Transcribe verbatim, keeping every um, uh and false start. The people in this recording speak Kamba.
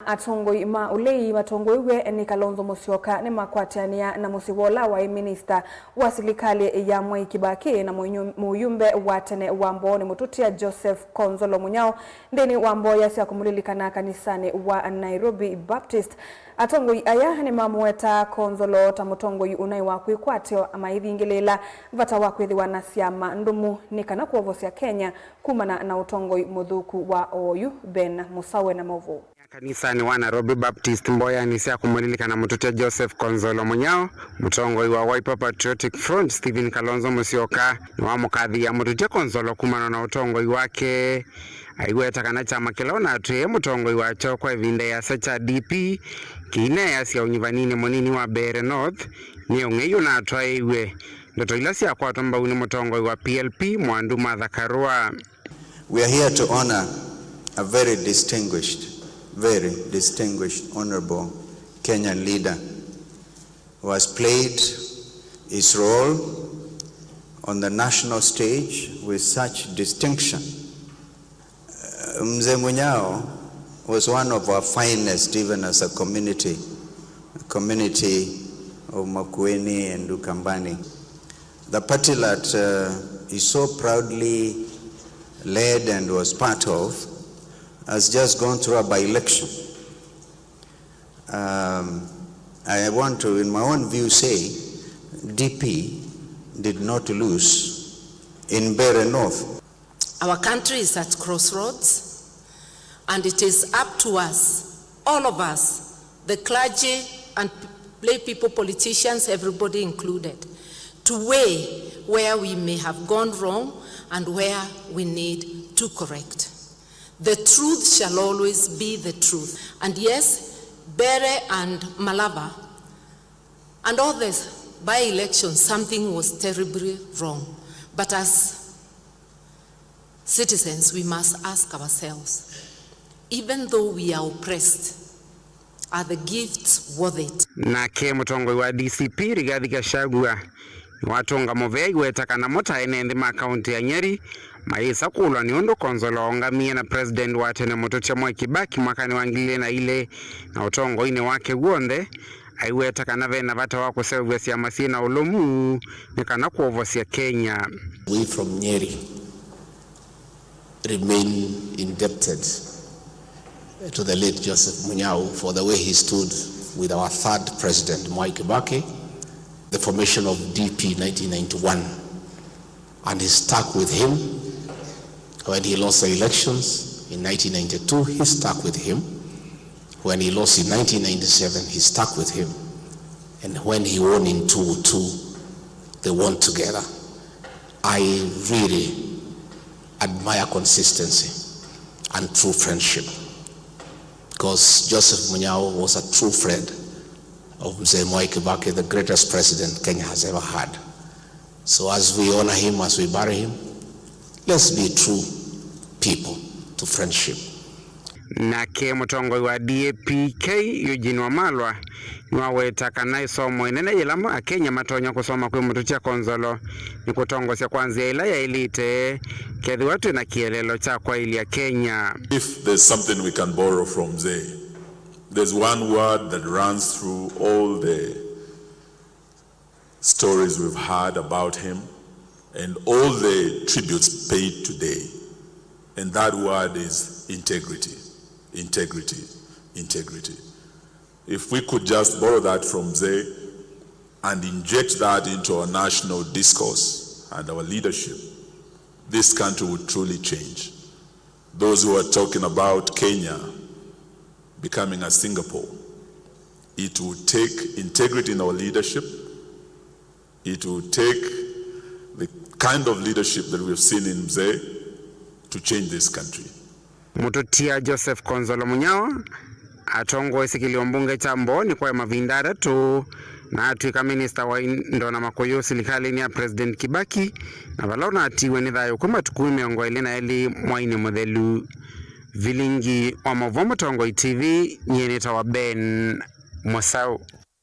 Atongoi ma ũlei matongoew'e nĩ Kalonzo Musyoka nĩmakwatĩanĩa na mũsyĩ wa ũla waĩ minista wa silikalĩ ya Mwai Kibaki na mũyũ-, mũyumbe wa tene wa Mbooni Mũtũtia Joseph Konzolo Munyao nthĩnĩ wa mboya sya kũmũlilikana kanisanĩ wa Nairobi Baptist. Atongoi aya nĩmamũwetaa Konzolo ta mũtongoi ũnaĩ wa kwĩkwatyo maithingĩlĩĩla vata wa kwĩthĩwa na syama ndũmu nĩ kana kwovosya Kenya kumana na ũtongoi mũthũku wa oyu. Ben Mũsawe na maũvoo. Kanisanĩ wa Nairobi Baptist mboyanĩ sya kũmũlilikana Mũtũtia Joseph Konzolo Munyao, mũtongoi wa Wiper Patriotic Front Stephen Kalonzo Musyoka nĩwamũkathĩĩa Mũtũtia Konzolo kumana na ũtongoi wake. Aiweta kana kyama kĩla ũnatwĩe mũtongoi wakyo kwa ĩvinda ĩasa kya D P kĩineeasya ũnyivaninĩ mũnini wa Mbeere North nĩ ũng'ei ũnatwaĩiw'e, ndeto ila syakwatwa mbau nĩ mũtongoi wa P L P Mwandu Martha Karua. We are here to honor a very distinguished, very distinguished, honorable Kenyan leader who has played his role on the national stage with such distinction. Uh, Mzee Munyao was one of our finest, even as a community, a community of Makueni and Ukambani. The party that, uh, he so proudly led and was part of has just gone through a by-election. Um, I want to, in my own view, say D P did not lose in Mbeere North. Our country is at crossroads, and it is up to us, all of us, the clergy and lay people, politicians, everybody included, to weigh where we may have gone wrong and where we need to correct. The truth shall always be the truth. And yes, Mbeere and Malava and all the by-elections, something was terribly wrong. But as citizens, we must ask ourselves, even though we are oppressed, are the gifts worth it? Nake mũtongoi wa D C P Rigathi Gachagua nĩwatũnga mũvea aiweta kana mo ta ene nthĩ ma kaũntĩ ya Nyeri mayĩsa kũlwa nĩ ũndũ Konzolo waũngamie na President wa tene Mũtũtia Mwai Kibaki mwakanĩ wa ngili ilĩ na ilĩ, na ũtongoinĩ wake w'onthe aiweta kana ve na vata wa kũseũvya syama syĩ na ũlũmu nĩ kana kwovosya Kenya. We from Nyeri remain indebted to the late Joseph Munyao for the way he stood with our third president, Mwai Kibaki, the formation of D P nineteen ninety-one, and he stuck with him when he lost the elections in nineteen ninety-two. He stuck with him when he lost in nineteen ninety-seven. He stuck with him, and when he won in two oh two, they won together. I really admire consistency and true friendship, because Joseph Munyao was a true friend of Mzee Mwai Kibaki, the greatest president Kenya has ever had. So as we honor him, as we bury him, let's be true people to friendship. Nake mũtongoi wa D A P K, Eugene Wamalwa, nĩwaweta kana ĩsomo ĩnene yĩla Akenya matonya kũsoma kwĩ Mũtũtia Konzolo nĩ kũtongosya kwa nzĩa ĩla yaĩlĩte, kethĩwa twĩ na kĩeleelo kya kwaĩlya Kenya. If there's something we can borrow from Mzee, there's one word that runs through all the stories we've heard about him and all the tributes paid today. And that word is integrity, integrity, integrity. If we could just borrow that from Mzee and inject that into our national discourse and our leadership, this country would truly change. Those who are talking about Kenya becoming a Singapore, it will take integrity in our leadership. It will take the kind of leadership that we have seen in Mzee to change this country. Mũtũtia Joseph Konzolo Mũnyao atongoesye kĩlio mbunge kya Mbooni kwa mavinda atatũ, na atw'ĩka minista wa indo na makũyũ silikalĩnĩ ya President Kibaki, na vala ũnatiiwe nĩ thayũ kwĩ matukũ mĩongo ĩlĩ na elĩ mwainĩ mũthelu. Vilingi wa maũvoo Mũtongoi T V, nyie nĩtawa Ben Mũsaũ.